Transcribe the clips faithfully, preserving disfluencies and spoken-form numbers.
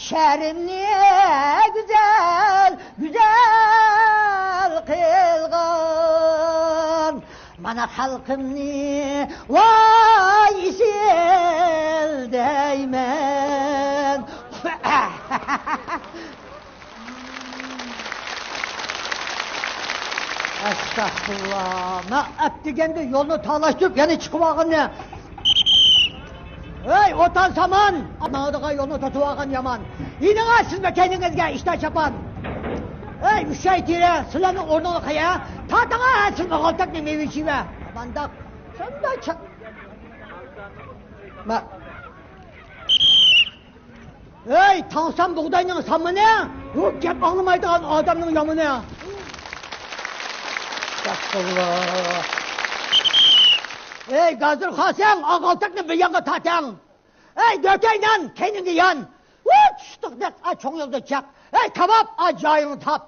شەھىرىمنى گۈزەل، گۈزەل قىلغان، مانا خەلقىمنى ۋاي ئېسىل دەيمەن. ئەستەغپۇرۇللا. مەن ئەتىگەندە يولنى تالاشتۇرۇپ يەنە چىقىپ ئالغىنى. ھەي، ئوتان سامان! ماڭىدىغان يولنى توسۇۋالغان يامان. يېنىڭا سىزمۇ كەينىڭىزگە ئىشتا چاپان. ھەي، ئۈچ ئاي تېرە، سىلەرنىڭ ئورنۇڭلار قەيە؟ تارتىڭا، سىلمۇ غالتەكنى مېۋە چىۋە. مانداق، شۇنداق چا-، ما-، ھەي، تاڭسان بۇغداينىڭ سامىنى، بۇ گەپ ئاڭلىمايدىغان ئادەمنىڭ يامىنى. ئەستەغپۇرۇللا. ھەي، گازىر خاسەڭ، ئاغالتەكنى بىر يانغا تارتەڭ. ئەي، دۆكەي نان، كەينىڭگە يان. ۋۇ، چۈشتۇقدەك، ئا، چوڭ يولدا چاق. ئەي، كاۋاپ، ئا، جايىڭنى تاپ.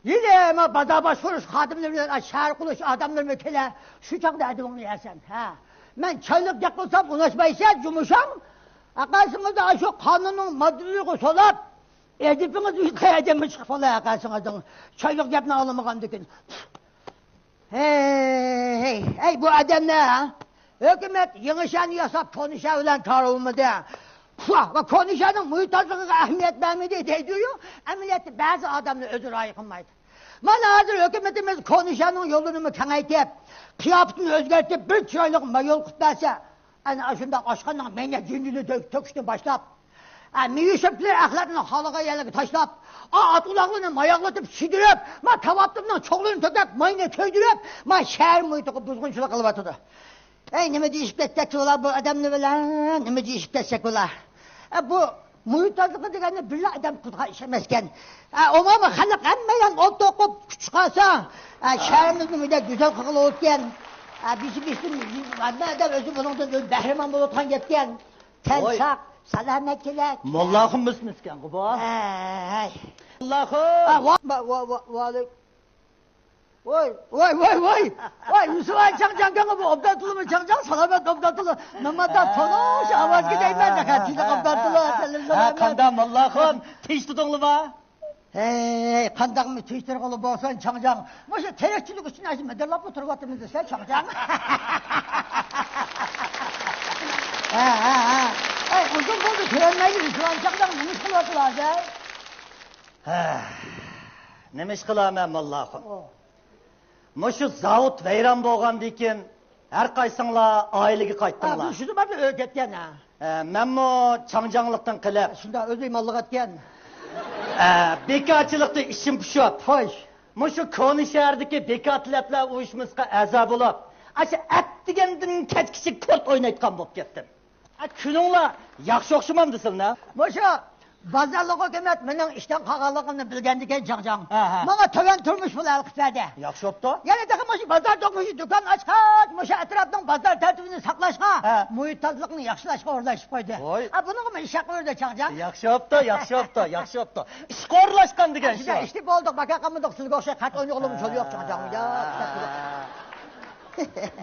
ھېلى ما بازار باشقۇرۇش خادىملىرى بىلەن، ئا، شەھەر قۇرۇش ئادەملىرىمۇ كېلە. شۇ چاغدا ئەدىپىڭنى يەسەن، ھە. مەن چايلىق گەپ قىلسام ئۇناشمايسەن، جۇمۇشاڭ. ئەقەسىڭىزدە ئاشۇ قانۇننىڭ ماددىلىرىغا سولاپ، ئەدىپىڭىز ئۆتكەن ئادەممۇ چىقىپ قالار ئەقەسىڭىزنىڭ. چايلىق گەپنى ئاڭلىمىغاندىكىن. ھەي، ھەي، ھەي، بۇ ئادەملەر، ھە؟ ھۆكۈمەت يېڭى شەھەرنى ياساپ، كونا شەھەر بىلەن كارى بولمىدى. پۇھ، ۋە كونا شەھەرنىڭ مۇھىت تازىلىقىغا ئەھمىيەت بەرمىدى دەيدۇ-يۇ، ئەمەلىيەتتە بەزى ئادەملەر ئۆزى رايى قىلمايدۇ. مانا ھازىر ھۆكۈمىتىمىز كونا شەھەرنىڭ يوللىرىنىمۇ كېڭەيتىپ، قىياپىتىنى ئۆزگەرتىپ، بىر چىرايلىق مايول قىلىپ بەرسە، ئەنە ئاشۇنداق ئاشخانىنىڭ مەينەت جىنجىنى تۆ-، تۆكۈشتىن باشلاپ، ئە، مېۋە شۆپلىرى ئەخلەتنى خالىغان يەرلەرگە تاشلاپ، ئا، ئات ئۇلاغلىرىنى ماياقلىتىپ سىيدىرىپ، ما، تاۋاپتىمنىڭ چوغلىرىنى تۆكۈپ، ماينى كۆيدۈرۈپ، ما، شەھەر مۇھىتىغا بۇزغۇنچىلىق قىلىۋاتىدۇ. ئەي، نېمە دېيىشىپ كەتسەك بۇلار بۇ ئادەملەر بىلەن؟ نېمە دېيىشىپ كەتسەك بۇلار؟ ئە، بۇ مۇھىت تازىلىقى دېگەننى بىرلا ئادەم قىلىدىغان ئىش ئەمەسكەن. ئە، ئومۇمەن خەلق ھەممەيلەن ئولتۇرۇپ كۈچ چىقارسا، ئە، شەھىرىمىزنى مۇنداق گۈزەل قىلغىلى بولىدىكەن. ئە، بېشى بېشىدىن ھەممە ئادەم ئۆزى بۇنىڭدىن بەھرىمەن بولىدىغان گەپكەن. سەن ۋاي. ساق، سالامەت كېلەك. موللاخۇن مۇسمىسكەن بۇ. ھەي. موللاخۇن. ۋا، ۋا، ۋا، ۋا، ۋالەيكۇم. ۋاي، ۋاي، ۋاي، ۋاي. ۋاي، يۈسۈپ ئاي چاڭجاڭكەنغۇ بۇ ئابدۇللا چاڭجاڭ، سالامەت ئابدۇللا. نېمانداق تونۇش ئاۋازغا دەيمەن، نەقە تىلى ئابدۇللا. ھە، قانداق موللاخۇن، تىنچ تۇردۇڭلىما؟ ھەي، قانداقمۇ تىنچ تۇرغىلى بولسۇن، چاڭجاڭ. مۇشۇ تىرىكچىلىك ئۈچۈن ئاشۇ مىدىرلاپلا تۇرۇۋاتىمىز دېسە، چاڭجاڭ. ھە، ھە، ھە. ئەي، ئۇزۇن بولدى كۆرەلمەيلى، يۈسۈپ ئاي چاڭجاڭ نېمە ئىش قىلىۋاتىدۇ ھازىر؟ ھە، نېمە ئىش قىلارمەن، موللاخۇن؟ ئو. مۇشۇ زاۋۇت ۋەيران بولغاندىن كېيىن، ھەر قايسىڭلار ئائىلىگە ھە، قايتتىڭلار. مۇشۇ زاماندا ئۆيگە كەتكەن، ھە. ھە، مەنمۇ چاڭجاڭلىقتىن قېلىپ، شۇنداق ئۆزى ماللىق ئەتكەن. ھە، بىكارچىلىقتا ئىشىم پۇشۇپ. خوش. مۇشۇ كونا شەھەردىكى بىكارچىلار ئۇيۇشمىسىغا ئەزا بولۇپ، ئاشۇ ئەتىگەندىن كەچكىچە كورت ئوينايدىغان بولۇپ كەتتىم. ئە، كۈنۈڭلار ياخشى ئوخشىمامدۇ سىلنىڭ؟ مۇشۇ بازارلىق ھۆكۈمەت مېنىڭ ئىشتىن قالغانلىقىمنى بىلگەندىكىن، چاڭجاڭ، ھە، ھە. ماڭا تۆۋەن تۇرمۇش پۇلى ھەل قىلىپ بەردى. ياخشى بوپتۇ. يەنە تېخى مۇشۇ بازار دوقمۇشى دۇكان ئاچقاچ، مۇشۇ ئەتراپنىڭ بازار تەرتىپىنى ساقلاشقا، ھە، مۇھىت تازىلىقىنى ياخشىلاشقا ئورۇنلاشتۇرۇپ قويدى. ھوي. ئا، بۇنىڭغىمۇ ئىش ھەققى بېرىدۇ، چاڭجاڭ. ياخشى بوپتۇ، ياخشى بوپتۇ، ياخشى بوپتۇ. ئىشقا ئورۇنلاشقان دېگەن شۇ. ئىشتە بولدۇق، بەكرەك قالمىدۇق، سىزگە ئوخشاش قەتئىي ئوينىغىلىمۇ شۇ يوق، چاڭجاڭ. ھە.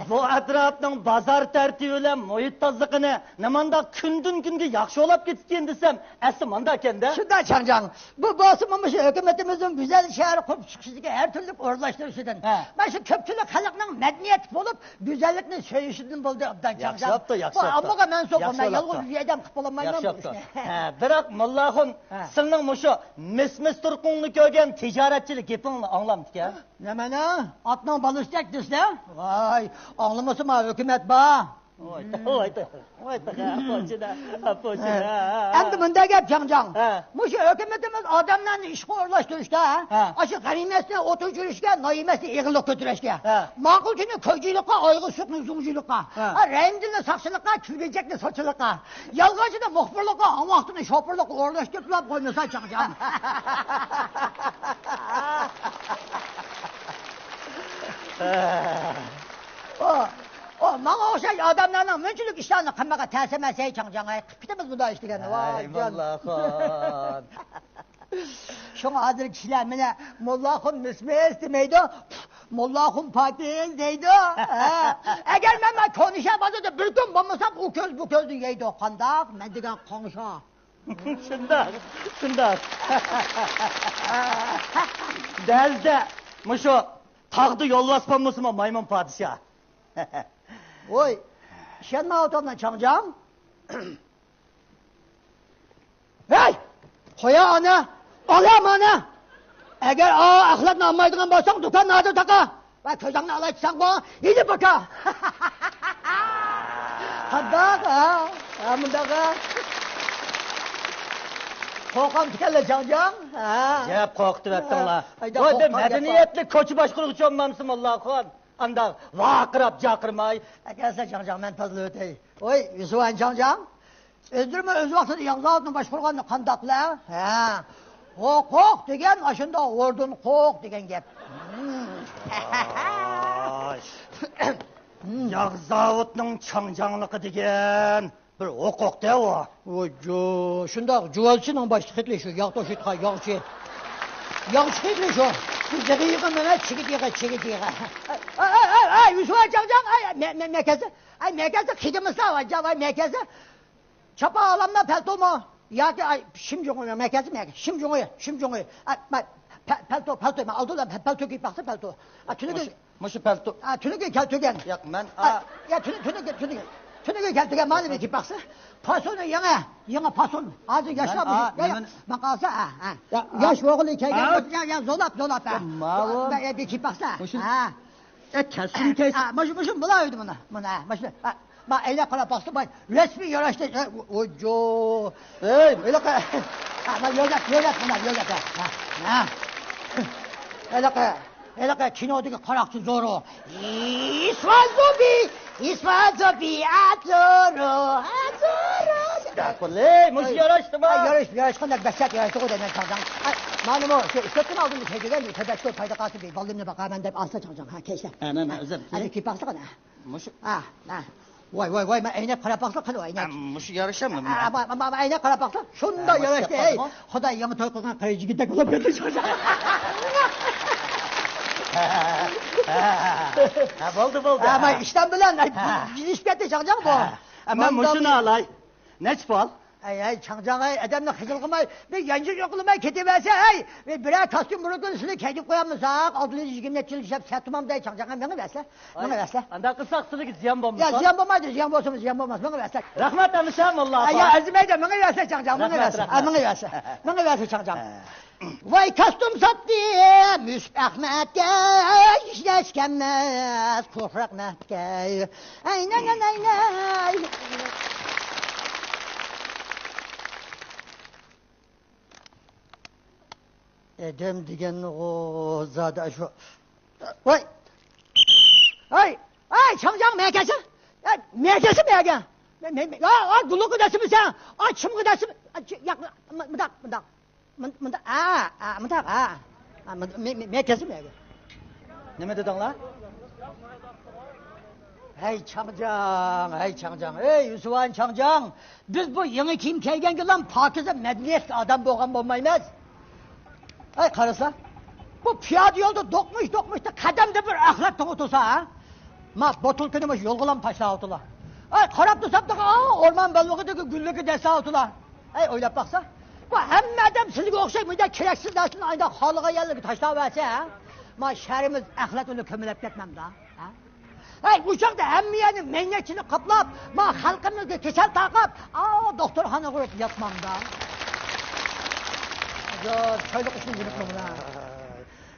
بۇ ئەتراپنىڭ بازار تەرتىپى بىلەن مۇھىت تازىلىقىنى نېمانداق كۈندىن كۈنگە ياخشى ئولاپ كېتىدىكىن دېسەم، ئەسلى مانداكەن-دە. شۇنداق، چاڭجاڭ. بۇ بولسىمۇ مۇشۇ ھۆكۈمىتىمىزنىڭ گۈزەل شەھەر قۇرۇپ چىقىشىدىكى ھەر تۈرلۈك ئورۇنلاشتۇرۇشىدىن، ھە، مانا شۇ كۆپچىلىك خەلقنىڭ مەدەنىيەتلىك بولۇپ، گۈزەللىكنى سۆيۈشىدىن بولدى، ئوبدان چاڭجاڭ. ياخشى بوپتۇ، ياخشى بوپتۇ. بۇ ئاممىغا مەنسۇپ، ياخشى مەن يالغۇز بوپتۇ. بىر ئادەم قىلىپ بولالمايمەن بۇ ئىشنى. ھە، بىراق موللاخۇن، ھە، سىلنىڭ مۇشۇ مىس-مىس تۇرقۇڭنى كۆرگەن تىجارەتچىلىك گېپىڭنى ئاڭلامدىكەن. نېمىنى؟ ئاتنىڭ بالىسىدەك دېسە؟ ۋاي، ئاڭلىمىسىمۇ ھۆكۈمەت بار. ۋاي، ۋاي، ۋاي، ئاپوچىدا، ئاپوچىدا. ھە. ئەمدى مۇنداق گەپ، چاڭجاڭ. ھە. مۇشۇ ھۆكۈمىتىمىز ئادەملەرنى ئىشقا ئورۇنلاشتۇرۇشتا، ھە، ئاشۇ غەنىيمەتنى ئوتتۇرىغا چۈشۈرۈشكە، نايىمەتنى ئېغىرلىق كۆتۈرۈشكە، ھە، ماقۇلچىنى كويچىلىققا، ئايغا سۇقنى زۇڭجىلىققا، ھە، ھە، رەھىمدىلنى ساقچىلىققا، كىرگۈزەكنى سوتچىلىققا، يالغانچىنى مۇخبىرلىققا، ئاڭۋاقتىنى شوپۇرلۇققا ئورۇنلاشتۇرۇپ قويمىسا، چاڭجاڭ. ئۇ، ئۇ، ماڭا ئوخشاش ئادەملەرنىڭ مۇنچىلىك ئىشلارنى قىلمىغا تەسىرمەس، ھەي چاڭجاڭ، ھەي، قىلىپ كېتىمىز بۇنداق ئىش دېگەننى، ۋاي جان. موللاخۇن. شۇڭا ھازىر كىشىلەر مېنى موللاخۇن مىسمىس دېمەيدۇ، موللاخۇن پاكىز دەيدۇ. ھە. ئەگەر مەن، مەن كونا شەھەر بازىرىدا بىر كۈن بولمىسام، ئۇ كۆز بۇ كۆزنى يەيدۇ. قانداق؟ مەن دېگەن قاڭشا. شۇنداق، شۇنداق. دەزدە، مۇشۇ تاغدا يولۋاس بولمىسىمۇ مايمۇن پادىشاھ. ۋوي، ئىشەنمەيۋاتامدۇ چاڭجاڭ؟ ھەي! قويا ئانا! ئالا مانا! ئەگەر ئا ئەخلەتنى ئالمايدىغان بولساڭ، دۇكاننى ھازىر تاقا! ۋە كۆزۈڭنى ئالايچىساڭغۇ، ھېلى باكا! قانداق، ھە؟ ھە، مۇنداق، ھە؟ قورقامتىكەنلەر جاڭجاڭ؟ ھە. جەپ قورقۇتۇۋەتتىڭلار. ھە. ۋاي، بىر مەدەنىيەتلىك كوچا باشقۇرغۇچى بولمامسىز، موللاخان؟ ئانداق ۋارقىراپ جارقىرىماي. ئەكەلسە جاڭجاڭ، مەن تازىلىۋېتەي. ۋوي، يۈسۈۋان جاڭجاڭ. ئۆزلىرىمۇ ئۆز ۋاقتىدا ياڭزاۋۇتنى باشقۇرغاندا قانداقلا؟ ھە. ھوقۇق دېگەن ئاشۇنداق ھوردۇن قوق دېگەن گەپ. ۋاي. ياغ زاۋۇتنىڭ چاڭجاڭلىقى دېگەن بىر ھوقۇق دە ئۇ. ۋوي جو، شۇنداق جۇۋازچىنىڭ باشلىقى ئىدى شۇ، ياغ توشۇيدىغان ياغچى. ياغچى ئىدى شۇ. شۇ يىغا يىغا مانا چىگىت يىغا، چىگىت يىغا. ئاي، ئاي، ئاي، ئاي، ئاي، يۈسۈۋان جاڭجاڭ، ئاي، مە، مە، مەكەسە، ئاي، مەكەسە، خىجىمىسا، ۋاي، جا، ۋاي، مەكەسە. چاپا ئالامدا پەلتومۇ؟ ياكى، ئاي، شىمجۇڭى، مەكەسە، مەكە، شىمجۇڭى، شىمجۇڭى. ئاي، مە، پە، پەلتو، پەلتو، مەن ئالدىمدا پە، پەلتو كىيىپ باقسا، پەلتو. ئا، تۈنۈگۈن مۇشۇ، مۇشۇ پەلتو. ئا، تۈنۈگۈن كەلتۈرگەن. ياق، مەن، ئا، ئا، يا، تۈنۈ، تۈنۈگۈن، تۈنۈگۈن. تۈنۈگۈن كەلتۈرگەن، مانا بىر كىيىپ باقسا. پاسونى يېڭى، يېڭى پاسون. ھازىر ياشلار مەن، ئا، يا، يا، نېمىنى ماقالسا، ئا، ئا. يا، يا، ياش ئوغۇل كەلگەن، ئا، يا، يا، زولاپ، زولاپ، ئا. ماۋۇ. يا، يا، بىر كىيىپ باقسا. مۇشۇ. ئا. ئە، كەلسۇن، كەلسۇن. ئا، مۇشۇ، مۇشۇ، بۇلا ئۆيدە مانا. مانا، مۇشۇ. ئا، ما ئەينەك قاراپ باقسا، باي، رەسمىي ياراشتى. ئە، ۋو، ۋوجو. ئەي، ھېلىقى. ئا، ما يۆگەپ، يۆگەپ، مانا يۆگەپ. ھە، ھە. ھېلىقى، ھېلىقى كىنودىكى قاراقچى زورو. ئىسۋازوبى، ئىسۋازوبى، ئاتورو، ئاتورو. ئەي، مۇشۇ ياراشتىمۇ؟ ئەي، ياراشتى، ياراشقاندەك دەھشەت ياراشتى غۇ دەيمەن چاڭجاڭ. ئەي، مانىمۇ شۇ ئىشلەتكەن ئالدىمدا كەلگەن تەبەككۇ پايدا قالسۇن، بىر بالىلىرىمنى باقارمەن دەپ ئالسا چاڭجاڭ. ھە، كەلسە. ھە، مەن، مەن ئۆزۈم. ھە، كېلىپ باقسا قانا. مۇشۇ. ھە، ھە. ۋاي، ۋاي، ۋاي، مەن ئەينەك قاراپ باقسا قانا، ئەينەك. ھە، مۇشۇ يارىشامدۇ مانا؟ ھە، ما، ما، ما، ئەينەك قاراپ باقسا، شۇنداق ياراشتى. ھە، مۇشۇ ياراشتى. ئەي، خۇداي يېڭى توي قىلغان قېرى يىگىتتەك بولۇپ كەتتى شۇ. ھە، بولدى، بولدى. ھە، ما ئىشتان بىلەن، ئەي، ھە. يېنىشىپ كەتتى چاڭجاڭ بۇ. ھە. ئە، مەن مۇشۇنى ئالاي. نەچچە پۇل؟ ئەي، ئەي، چاڭجاڭ، ئەي، ئادەمنى خىجىل قىلماي، بىر يانچۇق يوقلىماي كېتىۋەرسە، ئەي، بىر، بىرەر كاستيۇم بۇرۇتىنى سىلى كەيدىپ قويامىز، ساق، ئالدىمىزدا يىگىرمە نەچچە يىل ئىشلەپ سەتتىمام دەي، چاڭجاڭ، مېڭىۋەرسە، مېڭىۋەرسە. ئانداق قىلساق سىلىگە زىيان بولمىسۇن؟ يا، زىيان بولمايدۇ، زىيان بولسىمۇ زىيان بولماس، مېڭىۋەرسە. رەھمەت، ئەمىسە، موللا ئاكا. يا، ئەرزىمەيدۇ، مېڭىۋەرسە، چاڭجاڭ، مېڭىۋەرسە. رەھمەت. مېڭىۋەرسە، چاڭجاڭ. ھە. ۋاي، كاستيۇم ساتتىم يۈسۈپ ئەخمەتكە، ئىشلەشكەنمەس كۇفر ئەخمەتكە. ئەينەي، ئەينەي. ئادەم دېگەنغۇ زادى ئاشۇ. ۋاي! ھەي! ھەي، چاڭجاڭ مەكەسە! ھەي، مەكەسە مەگە! مە، مە، مە، يا، ئا، گۇلۇققا دەسمىسەن! ئا، چىمغا دەسمە، ئا، چى، ياق، مۇ، مۇنداق، مۇنداق. مۇن، مۇنداق، ئا، ئا، مۇنداق، ئا. ئا، مۇنداق، مە، مە، مەكەسە مەگە. نېمە دېدىڭلار؟ ھەي چاڭجاڭ، ھەي چاڭجاڭ، ھەي يۈسۈۋان چاڭجاڭ، بىز بۇ يېڭى كىيىم كىيگەنگىلا پاكىزە مەدەنىيەتلىك ئادەم بولغان بولمايمىز. ھەي قارىسا، بۇ پىيادە يولدا دوقمۇش-دوقمۇشتا قەدەمدە بىر ئەخلەت توڭى تۇرسا، ھە؟ ما بوتۇلكىنى مۇشۇ يولغىلام تاشلاۋاتىدۇ. ھەي قاراپ تۇرسام تېخى، ئا، ئورمان بەلبېغىدىكى گۈللۈككە دەسسەۋاتىدۇ. ئەي، ئويلاپ باقسا، بۇ ھەممە ئادەم سىلىگە ئوخشاش مۇنداق كېرەكسىز نەرسىنى ئايدا خالىغان يەرلەرگە تاشلاۋەرسە، ھە؟ ما شەھىرىمىز ئەخلەت ئۇنى كۆمۈلەپ كەتمەمدۇ، ھە؟ ھەي، ئۇ چاغدا ھەممە يەرنى مەينەتچىنى قاپلاپ، ما خەلقىمىزگە كېسەل تارقاپ، ئا، دوختۇرخانىغا ئۇرۇپ ياتمامدا. ئەجەب، چايلىق ئىشنى يۈرۈپمۇ بۇلار.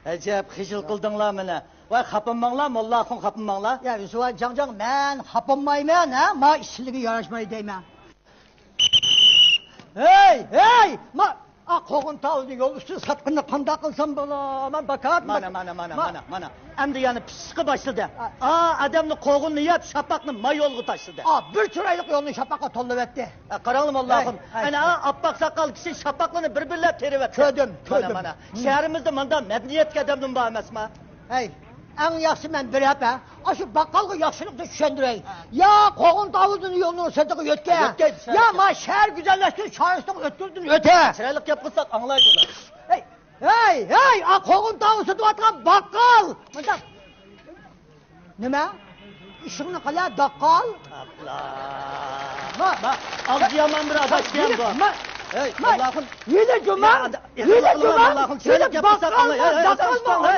ئەجەب، خىجىل قىلدىڭلار مېنى. ۋاي، خاپىماڭلار، موللا ئاخۇن، خاپىماڭلار. يا، يۈسۈۋان چاڭجاڭ، مەن خاپىمايمەن، ھە؟ ما ئىشلىرىگە ياراشمايدۇ دەيمەن. ھەي، ھەي! ما، ئا، قوغۇن تاۋۇزنى يول ئۈستىدە ساتقىنىنى قانداق قىلسام بولا؟ مەن باكار. مانا، مانا، مانا، ما، مانا، مانا. ئەمدى يەنە پىشىشقا باشلىدى. ئا. ئا، ئادەمنى قوغۇننى يەپ، شاپاقنى ما يولغا تاشلىدى. ئا، بىر چىرايلىق يولنى شاپاققا تولدۇرۇۋەتتى. ئا، قاراڭلار، موللا ئاخۇن. ھەي، ھەي. ئەنە، ئا، ئاپئاق ساقال كىشى شاپاقلىرىنى بىر-بىرلەپ تېرىۋەتتى. كۆردۈم، مانا، كۆردۈم. مانا. ھىم. شەھىرىمىزدە مۇنداق مەدەنىيەتلىك ئادەمدىن بار ئەمەسما؟ ھەي، ئەڭ ياخشىسى مەن بېرىپ، ھە، ئاشۇ باققالغا ياخشىلىقنى چۈشەندۈرەي. ھە. يا قوغۇن تاۋۇزنى يولنىڭ سىرتىغا يۆتكە. يۆتكەي، يا ما شەھەر گۈزەللەشتۈرۈش چارىسىنىڭ ئۆتكۈلىدىن ئۆتە. چىرايلىق گەپ قىلساق ئاڭلايدۇ ئۇلار. ھەي، ھەي، ھەي، ئا قوغۇن تاۋۇز سېتىۋاتقان باققال! مۇنداق. نېمە؟ ئىشىڭنى قىلە، داققال! ئاپلا. ما، ما، ئاغزى يامان بىر ئاداش ما، بۇ. ما، ھەي، ماي، موللاخۇن. ھېلى جۇما، يا، ئەندى، ھېلى جۇما، موللاخۇن، ھېلى چىرايلىق گەپ قىلساق، باققانمۇ، ئاڭلاي. ھەي، ھەي، باققانمۇ، ئاڭلاي.